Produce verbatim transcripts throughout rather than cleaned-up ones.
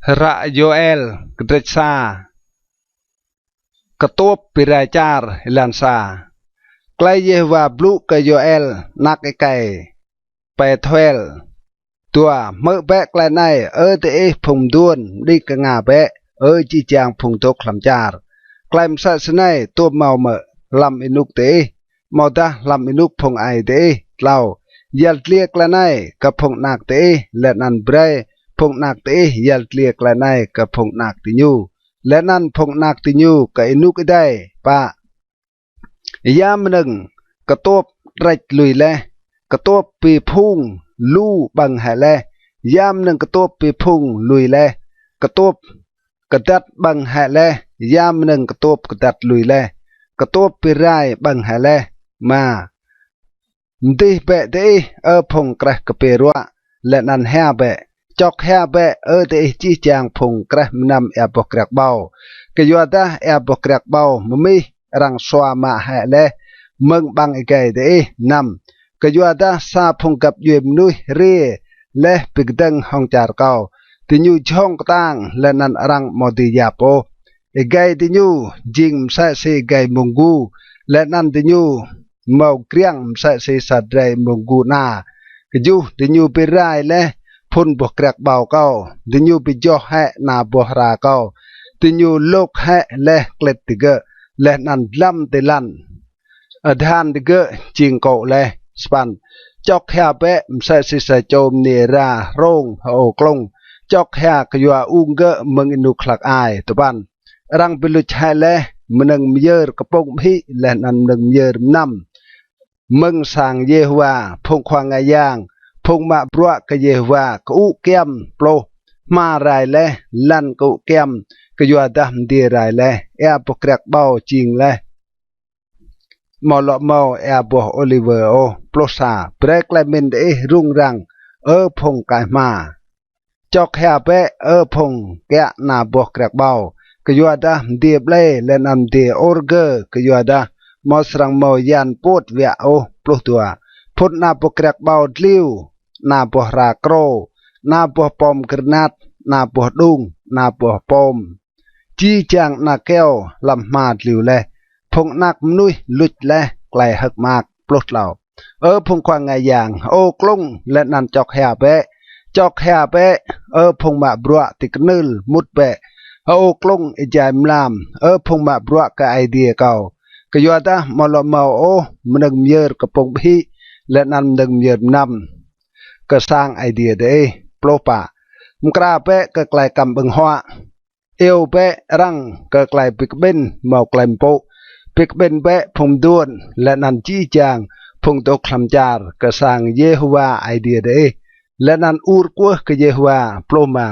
Hră Yôel, kdrêč sa. Ktuôp bi rai čar. Êlan sa. Klei Yêhôwa blŭ kơ Yôel anak êkei Pêthuel. Dua. Hmư̆ bĕ klei anei, Ơ diih phung mduôn, mđing knga bĕ, Ơ jih jang phung dôk hlăm čar. Klei msĕ snei tuôm mâo mơ̆ hlăm ênuk diih, amâodah hlăm ênuk phung aê diih? Tlâo. Yăl dliê klei anei kơ phung anak diih, leh anăn brei phung anak diih yăl dliê klei anei kơ phung anak diñu, leh anăn phung anak diñu kơ ênuk êdei. Pă. Ya mnơ̆ng ktuôp trêč lui leh, ktuôp bi phung lu ƀơ̆ng hĕ leh? Ya mnơ̆ng ktuôp bi phung lui leh, ktuôp kdăt ƀơ̆ng hĕ leh? Ya mnơ̆ng ktuôp kdăt lui leh, ktuôp bi rai ƀơ̆ng hĕ leh? Êma. Mdih bĕ diih, Ơ phung kreh kpiê ruă, leh anăn hia bĕ. Čŏk hia bĕ, Ơ diih jih jang phung kreh mnăm êa boh kriăk ƀâo, kyuadah êa boh kriăk ƀâo mmih arăng sua mă hĕ leh mơ̆ng ƀăng êgei diih. Năm. Kyuadah sa phung găp djuê mnuih hriê leh bi kdơ̆ng hŏng čar kâo, diñu jhŏng ktang leh anăn arăng amâo dưi yap ôh. Êgei diñu jing msĕ si êgei êmông gu, leh anăn diñu mâo kriăng msĕ si sa drei êmông gu ana. Kjuh. Diñu bi rai leh phŭn boh kriăk ƀâo kâo, diñu bi joh hĕ ana boh hra kâo, diñu lôk hĕ leh klĭt digơ̆, leh anăn dlăm ti lăn adhan digơ̆ jing kô̆ leh. Sa păn. Čŏk hia bĕ msĕ si sa čô mniê êra hrông hơô klŭng, čŏk hia kyua ung gơ̆ mơ̆ng ênuk hlăk ai. Dua păn. Arăng bi luč hĕ leh mnơ̆ng myơr kpŭng ƀhĭ leh anăn mnơ̆ng myơr mnăm mơ̆ng sang Yêhôwa. Phung khua ngă yang, phung mă bruă kơ Yêhôwa kơŭ kyăm. Pluh. Hma rai leh, lăn kơŭ kyăm, kyuadah mdiê rai leh, êa boh kriăk ƀâo jing leh, amâo lŏ mâo êa boh ôliwơ ôh. Pluh sa. Brei klei mĭn diih rŭng răng, Ơ phung kai hma. Čŏk hia bĕ, Ơ phung kiă ana boh kriăk ƀâo, kyuadah mdiê ƀlê leh anăn mdiê ôrgơ, kyuadah amâo srăng mâo yan puôt wiă ôh. Pluh dua. Phŭn ana boh kriăk ƀâo dliu, ana boh hra krô, ana boh pom granat, ana boh đung, ana boh pom, jih jang ana kyâo hlăm hma dliu leh. Phung anak mnuih luč leh klei hơ̆k mơak. Pluh tlâo. Ơ phung khua ngă yang, hơô klŭng leh anăn čŏk hia bĕ. Čŏk hia bĕ, Ơ phung mă bruă ti knưl, mŭt bĕ, hơô klŭng êjai mlam, Ơ phung mă bruă kơ Aê Diê kâo, kyuadah amâo lŏ mâo ôh mnơ̆ng myơr kpŭng ƀhĭ leh anăn mnơ̆ng myơr mnăm kơ sang Aê Diê diih. Pluh pă. Mkra bĕ kơ klei kăm ƀơ̆ng huă, iêu bĕ arăng kơ klei bi kƀĭn mâo klei mpŭ. Bi kƀĭn bĕ phung mduôn leh anăn jih jang phung dôk hlăm čar kơ sang Yêhôwa Aê Diê diih, leh anăn ur kwưh kơ Yêhôwa. Pluh êma.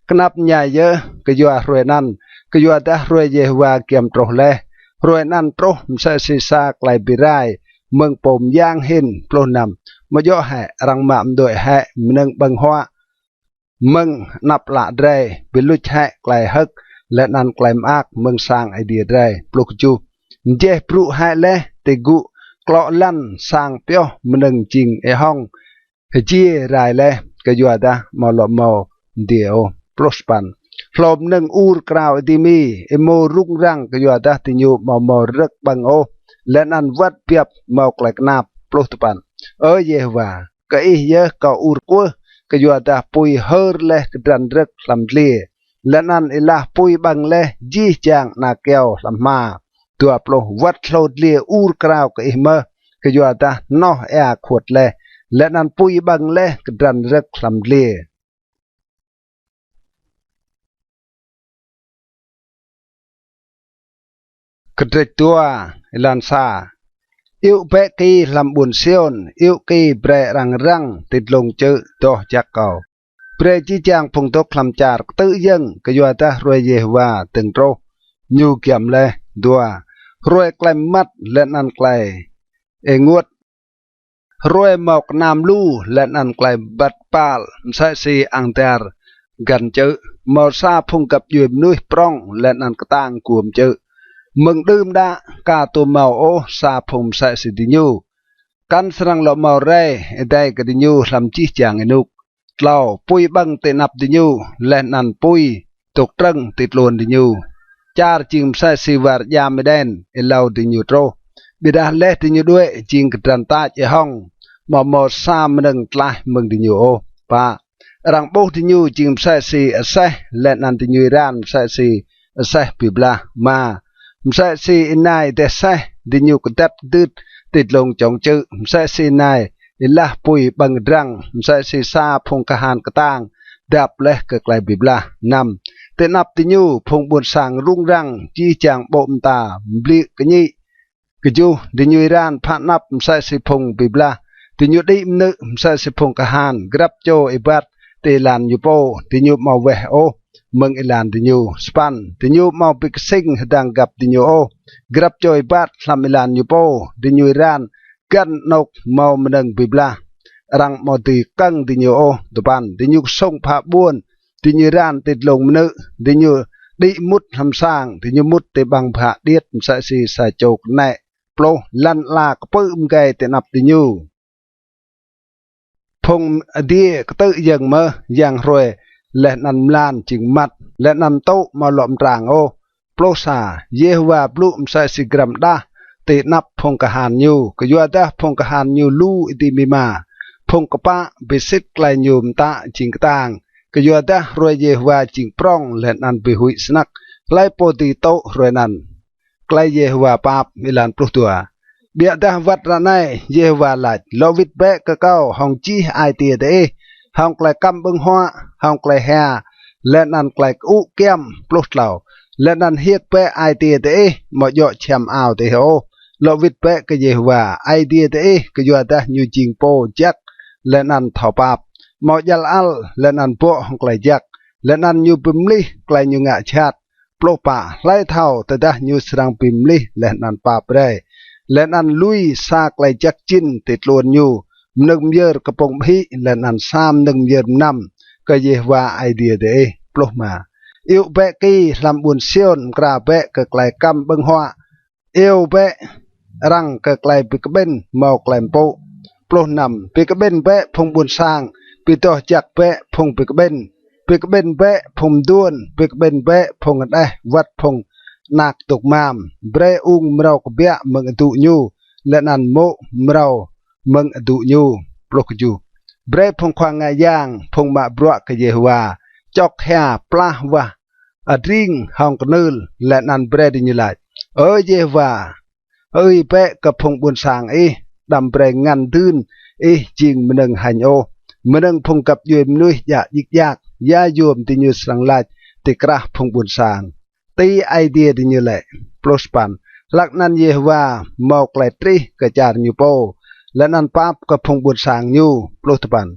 Knap mñai yơh kyua hruê anăn, kyuadah hruê Yêhôwa giăm truh leh, hruê anăn truh msĕ si sa klei bi rai mơ̆ng pô myang hĭn. Pluh năm. Amâo djŏ hĕ arăng mă mđuĕ hĕ mnơ̆ng ƀơ̆ng huă mơ̆ng anăp ală drei, bi luč hĕ klei hơ̆k leh anăn klei mơak mơ̆ng sang Aê Diê drei? Pluh kjuh. Mjeh brŭ hĕ leh ti gŭ klŏ lăn sang pioh mnơ̆ng jing êhŏng, hjiê rai leh kyuadah amâo lŏ mâo mdiê ôh. Pluh sa păn. Hlô mnơ̆ng ur krao êdimi, êmô rŭng răng kyuadah diñu amâo mâo rơ̆k ƀơ̆ng ôh, leh anăn wăt biăp mâo klei knap. Pluh dua păn. Ơ Yêhôwa, kơ ih yơh kâo ur kwưh, kyuadah pui hơr leh kdrăn rơ̆k hlăm dliê, leh anăn êlah pui ƀơ̆ng leh jih jang ana kyâo hlăm hma. Dua pluh. Wăt hlô dliê ur krao kơ ih mơh, kyuadah hnoh êa khuôt leh, leh anăn pui ƀơ̆ng leh kdrăn rơ̆k hlăm dliê. Kdrêč dua, êlan sa. Iêu bĕ ki hlăm ƀuôn Siôn, iêu ki brei arăng răng ti dlông čư̆ doh jăk kâo. Brei jih jang phung dôk hlăm čar ktư̆ yơ̆ng, kyuadah hruê Yêhôwa dơ̆ng truh, ñu giăm leh. Dua. Hruê klei mmăt leh anăn klei ênguôt, hruê mâo knam lu leh anăn klei êbat kpal msĕ si ang dar găn čư̆, mâo sa phung găp djuê mnuih prŏng leh anăn ktang guôm čư̆. Mơ̆ng đưm đă ka tuôm mâo ôh sa phung msĕ si diñu, kăn srăng lŏ mâo rei êdei kơ diñu hlăm jih jang ênuk. Tlâo, pui ƀơ̆ng ti anăp diñu, leh anăn pui dôk trơ̆ng ti tluôn diñu. Čar jing msĕ si war djam Êđen êlâo diñu truh. Ƀiădah leh diñu đuĕ jing kdrăn tač êhŏng, amâo mâo sa mnơ̆ng tlaih mơ̆ng diñu ôh. Pă, arăng ƀuh diñu jing msĕ si aseh, leh anăn diñu êran msĕ si aseh bi blah. Êma, msĕ si ênai êdeh aseh, diñu kdăt kdưt ti dlông čŏng čư̆, msĕ si ênai êlah pui ƀơ̆ng adrăng, msĕ si sa phung kahan ktang dăp leh kơ klei bi blah. Năm, ti anăp diñu phung ƀuôn sang rŭng răng, jih jang ƀô̆ mta mbliư̆ kñĭ. Kjuh, diñu êran phă anăp msĕ si phung bi blah, diñu đĭ mnư̆ msĕ si phung kahan, grăp čô êbat ti êlan ñu pô, diñu amâo weh ôh mơ̆ng êlan diñu. Sa păn, diñu amâo bi ksĭng hdơ̆ng găp diñu ôh, grăp čô êbat hlăm êlan ñu pô, diñu êran găn anôk mâo mnơ̆ng bi blah, arăng amâo dưi kơ̆ng diñu ôh. Dua păn, diñu ksŭng phă ƀuôn, diñu êran ti dlông mnư̆, diñu đĭ mŭt hlăm sang, diñu mŭt ti ƀăng bhă điêt msĕ si sa čô knĕ. Pluh, lăn ala kpư̆ mgei ti anăp diñu. Phung adiê ktư̆ yơ̆ng mơh, yang hruê leh anăn mlan jing mmăt, leh anăn mtŭ amâo lŏ mtrang ôh. Pluh sa, Yêhôwa blŭ msĕ si grăm đah ti anăp phung kahan ñu, kyuadah phung kahan ñu lu êdimima. Phung kpă bi sĭt klei ñu mtă jing ktang, kyuadah hruê Yêhôwa jing prŏng leh anăn bi huĭ snăk. Hlei pô dưi tŭ hruê anăn? Klei Yêhôwa pap. Êlan pluh dua. Ƀiădah wăt ară anei Yêhôwa lač: Lŏ wĭt bĕ kơ kâo hŏng jih ai tiê diih, hŏng klei kăm ƀơ̆ng huă, hŏng klei hia, leh anăn klei kơŭ kyăm. Pluh tlâo. Leh anăn hiêk bĕ ai tiê diih, amâo djŏ čhiăm ao diih ôh. Lŏ wĭt bĕ kơ Yêhôwa Aê Diê diih, kyuadah ñu jing pô jăk leh anăn thâo pap, amâo djăl ăl, leh anăn bŏ hŏng klei jăk, leh anăn ñu bi mlih klei ñu ngă jhat. Pluh pă. Hlei thâo tơdah ñu srăng bi mlih leh anăn pap brei, leh anăn lui sa klei jăk jĭn ti tluôn ñu, mnơ̆ng myơr kpŭng ƀhĭ, leh anăn sa mnơ̆ng myơr mnăm kơ Yêhôwa Aê Diê diih. Pluh êma. Iêu bĕ ki hlăm ƀuôn Siôn, mkra bĕ kơ klei kăm ƀơ̆ng huă, iêu bĕ arăng kơ klei bi kƀĭn mâo klei mpŭ. Pluh năm. Bi kƀĭn bĕ phung ƀuôn sang, bi doh jăk bĕ phung bi kƀĭn. Bi kƀĭn bĕ phung mduôn, bi kƀĭn bĕ phung hđeh wăt phung anak dôk mam. Brei ung mrâo kbiă mơ̆ng adŭ ñu, leh anăn mô̆ mrâo mơ̆ng adŭ ñu. Pluh kjuh. Brei phung khua ngă yang, phung mă bruă kơ Yêhôwa, čŏk hia plah wah adring hŏng knưl, leh anăn brei diñu lač: Ơ Yêhôwa, hơưi bĕ kơ phung ƀuôn sang ih, đăm brei ngăn dưn ih jing mnơ̆ng hêñ ôh. Mnơ̆ng phung găp djuê mnuih djă djik djak, ya yuôm diñu srăng lač ti krah phung ƀuôn sang: Ti Aê Diê diñu lĕ? Pluh sa păn. Hlăk anăn Yêhôwa mâo klei trih kơ čar ñu pô, leh anăn pap kơ phung ƀuôn sang ñu. Pluh dua păn.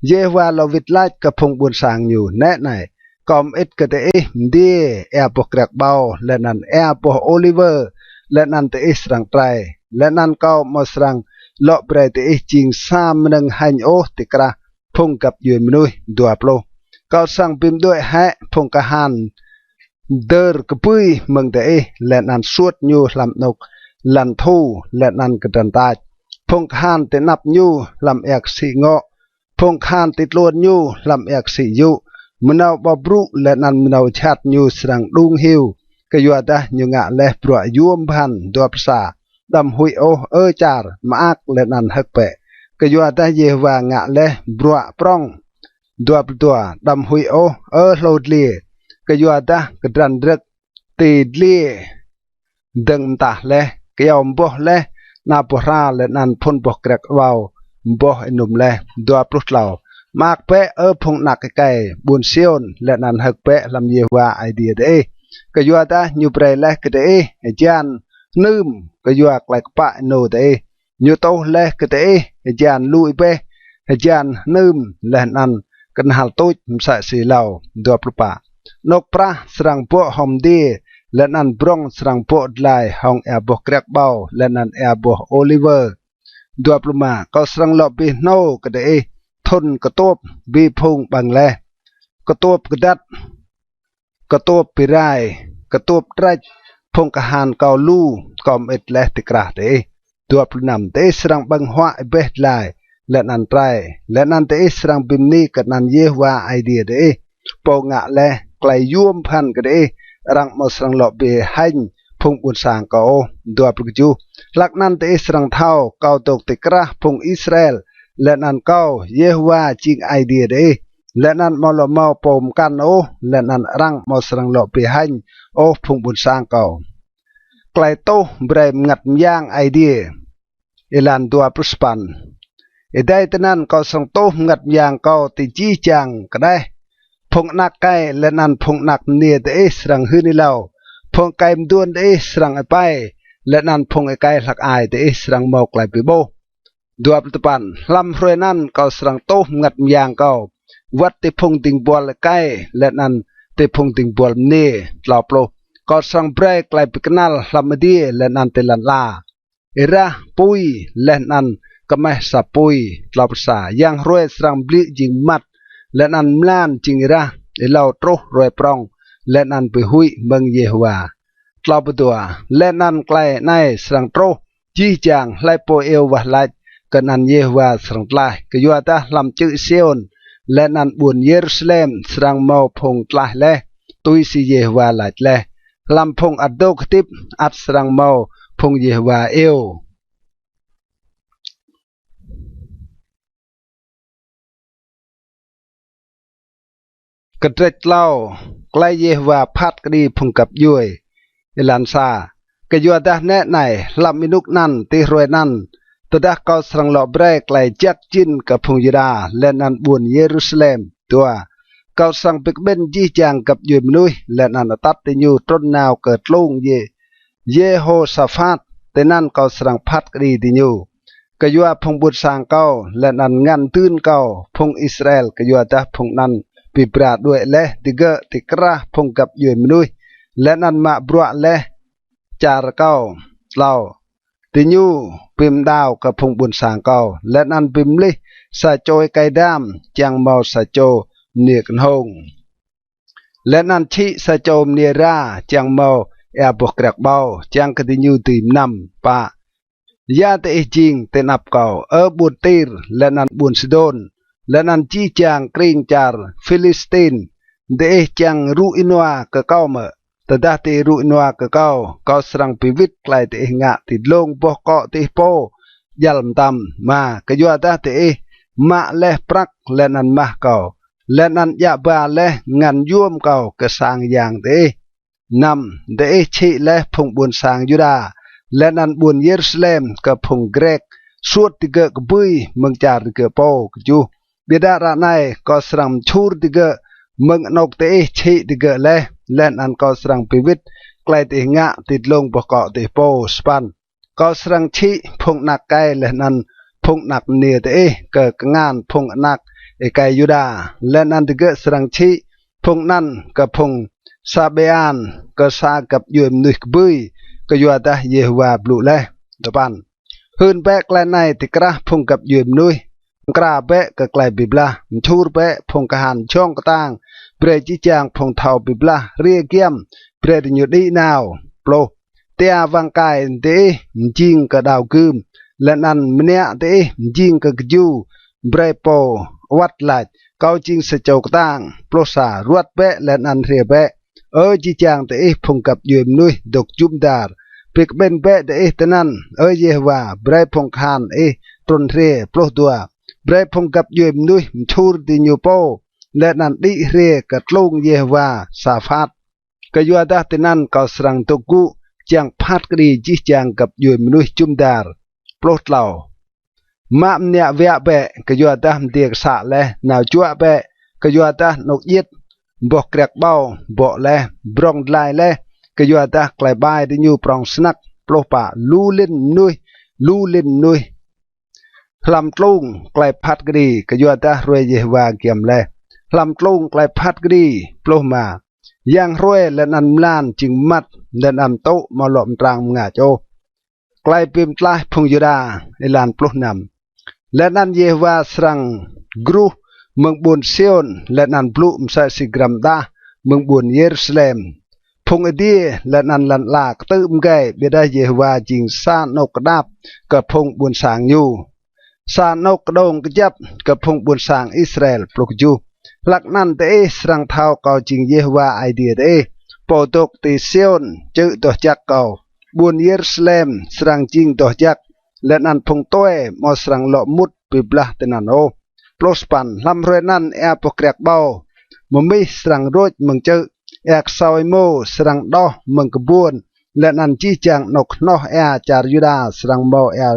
Yêhôwa lŏ wĭt lač kơ phung ƀuôn sang ñu: Nĕ anei, kâo mơĭt kơ diih mdiê êa boh kriăk ƀâo leh anăn êa boh ôliwơ, leh anăn diih srăng trei, leh anăn kâo amâo srăng lŏ brei diih jing sa mnơ̆ng hêñ ôh ti krah phung găp djuê mnuih. Dua pluh. Kâo srăng bi mđuĕ hĕ phung kahan dơr kbưi mơ̆ng diih, leh anăn suôt ñu hlăm anôk lăn thu leh anăn kdrăn tač, phung kahan ti anăp ñu hlăm êa ksĭ ngŏ, phung kahan ti tluôn ñu hlăm êa ksĭ yŭ. Mnâo ƀâo brŭ leh anăn mnâo jhat ñu srăng đung hiu, kyuadah ñu ngă leh bruă yuôm bhăn. Dua pluh sa. Đăm huĭ ôh, Ơ čar, mơak leh anăn hơ̆k bĕ, kyuadah Yêhôwa ngă leh bruă prŏng. Dua pluh dua. Đăm huĭ ôh, Ơ hlô dliê, kyuadah kdrăn rơ̆k ti dliê dơ̆ng mtah leh, kyâo mboh leh, ana boh hra leh anăn phŭn boh kriăk ƀâo mboh ênŭm leh. Dua pluh tlâo. Mơak bĕ, Ơ phung anak êkei ƀuôn Siôn, leh anăn hơ̆k bĕ hlăm Yêhôwa Aê Diê diih, kyuadah ñu brei leh kơ diih hjan hnưm kyua klei kpă ênô diih. Ñu tuh leh kơ diih hjan lu êbeh, hjan hnưm, leh anăn knhal tuč msĕ si êlâo. Dua pluh pă. Anôk prah srăng bŏ hŏng mdiê, leh anăn brŏng srăng bŏ dlai hŏng êa boh kriăk ƀâo leh anăn êa boh ôliwơ. Dua pluh êma. Kâo srăng lŏ bi hnô kơ diih thŭn ktuôp bi phung ƀơ̆ng leh, ktuôp kdăt, ktuôp bi rai, ktuôp trêč. Phung kahan kâo lu, kâo mơĭt leh ti krah diih. Dua pluh năm. Diih srăng ƀơ̆ng huă êbeh dlai, leh anăn trai, leh anăn diih srăng bi mni kơ anăn Yêhôwa Aê Diê diih, pô ngă leh klei yuôm bhăn kơ diih, arăng amâo srăng lŏ bi hêñ phung ƀuôn sang kâo ôh. Dua pluh kjuh. Hlăk anăn diih srăng thâo kâo dôk ti krah phung Israel, leh anăn kâo, Yêhôwa, jing Aê Diê diih, leh anăn amâo lŏ mâo pô mkăn ôh, leh anăn arăng amâo srăng lŏ bi hêñ ôh phung ƀuôn sang kâo. Klei tuh brei mngăt myang Aê Diê. Êlan dua pluh sa păn. Êdei tinăn kâo srăng tuh mngăt myang kâo ti jih jang kđeh. Phung anak êkei leh anăn phung anak mniê diih srăng hưn êlâo. Phung êkei mduôn diih srăng êpei, leh anăn phung êkei hlăk ai diih srăng mâo klei bi ƀuh. Dua pluh dua păn. Hlăm hruê anăn kâo srăng tuh mngăt myang kâo, wăt ti phung dĭng buăl êkei, leh anăn ti phung dĭng buăl mniê. Tlâo pluh. Kâo srăng brei klei bi knăl hlăm adiê leh anăn ti lăn ala, êrah, pui, leh anăn kmeh sa pui. Tlâo pluh sa. Yang hruê srăng bliư̆ jing mmăt, leh anăn mlan jing êrah, êlâo truh hruê prŏng, leh anăn bi huĭ mơ̆ng Yêhôwa. Tlâo pluh dua. Leh anăn klei anei srăng truh, jih jang hlei pô iêu wah lač kơ anăn Yêhôwa srăng tlaih, kyuadah hlăm čư̆ Siôn leh anăn ƀuôn Yêrusalem srăng mâo phung tlaih leh, tui si Yêhôwa lač leh. Hlăm phung ăt dôk hdĭp ăt srăng mâo phung Yêhôwa iêu. Kdrêč tlâo. Klei Yêhôwa phat kđi phung găp djuê. Êlan sa. Kyuadah nĕ anei, hlăm ênuk anăn, ti hruê anăn, tơdah kâo srăng lŏ brei klei jăk jĭn kơ phung Yuđa leh anăn ƀuôn Yêrusalem. Dua. Kâo srăng bi kƀĭn jih jang găp djuê mnuih leh anăn atăt diñu trŭn nao kơ tlung Yê Yêhôsaphat, tinăn kâo srăng phat kđi diñu kyua phung ƀuôn sang kâo, leh anăn ngăn dưn kâo phung Israel, kyuadah phung anăn bi bra đuĕ leh digơ̆ ti krah phung găp djuê mnuih, leh anăn mă bruă leh čar kâo. Tlâo. Diñu bi mđao kơ phung ƀuôn sang kâo, leh anăn bi mlih sa čô êkei dam čiăng mâo sa čô mniê knhông, leh anăn čhĭ sa čô mniê êra čiăng mâo êa boh kriăk ƀâo, čiăng kơ diñu dưi mnăm. Pă. Ya diih jing ti anăp kâo, Ơ ƀuôn Tir, leh anăn ƀuôn Sidôn, leh anăn jih jang krĭng čar Philistin? Diih čiăng rŭ ênua kơ kâo mơ̆? Tơdah diih rŭ ênua kơ kâo, kâo srăng bi wĭt klei diih ngă ti dlông boh kŏ diih pô djăl mtam. Êma. Kyuadah diih mă leh prăk leh anăn mah kâo, leh anăn djă ba leh ngăn yuôm kâo kơ sang yang diih. Năm. Diih čhĭ leh phung ƀuôn sang Yuđa leh anăn ƀuôn Yêrusalem kơ phung Grĕk, suôt digơ̆ kbưi mơ̆ng čar digơ̆ pô. Kjuh. Ƀiădah ară anei kâo srăng mčhur digơ̆ mơ̆ng anôk diih čhĭ digơ̆ leh, leh anăn kâo srăng bi wĭt klei diih ngă ti dlông boh kŏ diih pô. Sa păn. Kâo srăng čhĭ phung anak êkei leh anăn phung anak mniê diih kơ kngan phung anak êkei Yuđa, leh anăn digơ̆ srăng čhĭ phung anăn kơ phung Sabêan, kơ sa găp djuê mnuih kbưi, kyuadah Yêhôwa blŭ leh. Dua păn. Hưn bĕ klei anei ti krah phung găp djuê mnuih, mkra bĕ kơ klei bi blah, mčhur bĕ phung kahan jhŏng ktang, brei jih jang phung thâo bi blah hriê giăm, brei diñu đĭ nao. Pluh. Tia wăng kai diih mjing kơ đao gưm, leh anăn mniă diih mjing kơ kju, brei pô awăt lač, kâo jing sa čô ktang. Pluh sa. Ruăt bĕ leh anăn hriê bĕ, Ơ jih jang diih phung găp djuê mnuih dôk jŭm dar, bi kƀĭn bĕ diih tinăn, Ơ Yêhôwa, brei phung kahan ih trŭn hriê. Pluh dua. Brei phung găp djuê mnuih mčhur diñu pô, leh anăn đĭ hriê kơ tlung Yêhôsaphat, kyuadah tinăn kâo srăng dôk gŭ čiăng phat kđi jih jang găp djuê mnuih jŭm dar. Pluh tlâo. Mă mniă wiă bĕ, kyuadah mdiê ksă leh; nao juă bĕ, kyuadah anôk djiêt boh kriăk ƀâo bŏ leh; brŏng dlai leh, kyuadah klei ƀai diñu prŏng snăk. Pluh pă. Lu lĭn mnuih, lu lĭn mnuih hlăm tlung klei phat kđi, kyuadah hruê Yêhôwa giăm leh hlăm tlung klei phat kđi. Pluh êma. Yang hruê leh anăn mlan jing mmăt, leh anăn mtŭ amâo lŏ mtrang mngač ôh. Klei bi mtlaih phung Yuđa. Êlan pluh năm. Leh anăn Yêhôwa srăng gruh mơ̆ng ƀuôn Siôn, leh anăn blŭ msĕ si grăm đah mơ̆ng ƀuôn Yêrusalem. Phung adiê leh anăn lăn ala ktư̆ mgei, ƀiădah Yêhôwa jing sa anôk kđap kơ phung ƀuôn sang ñu. sa anôk kđông kjăp kơ phung ƀuôn sang Israel. Pluh kjuh. Hlăk anăn diih srăng thâo kâo jing Yêhôwa Aê Diê diih, pô dôk ti Siôn čư̆ doh jăk kâo. Ƀuôn Yêrusalem srăng jing doh jăk, leh anăn phung tue amâo srăng lŏ mŭt bi blah tinăn ôh. Pluh sa păn. Hlăm hruê anăn êa boh kriăk ƀâo mmih srăng rôč mơ̆ng čư̆, êa ksâo êmô srăng đoh mơ̆ng kbuôn, leh anăn jih jang anôk hnoh êa čar Yuđa srăng mâo êa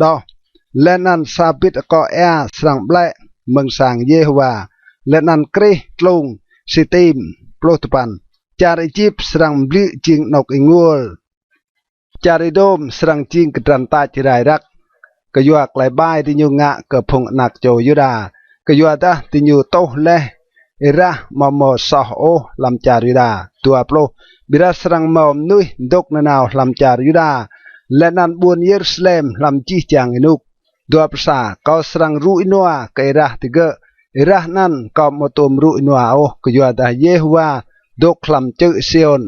đoh, leh anăn sa bĭt akŏ êa srăng ƀlĕ mơ̆ng sang Yêhôwa, leh anăn krih tlung Sitim. Pluh dua păn. Čar Êjip srăng mbliư̆ jing anôk ênguôl, čar Êđôm srăng jing kdrăn tač rai răk kyua klei ƀai diñu ngă kơ phung anak čô Yuđa, kyuadah diñu tuh leh êrah amâo mâo soh ôh hlăm čar Yuđa. Dua pluh. Ƀiădah srăng mâo mnuih dôk nanao hlăm čar Yuđa leh anăn ƀuôn Yêrusalem hlăm jih jang ênuk. Dua pluh sa. Kâo srăng rŭ ênua kơ êrah digơ̆, êrah anăn kâo amâo tuôm rŭ ênua ôh, kyuadah Yêhôwa dôk hlăm čư̆ Siôn.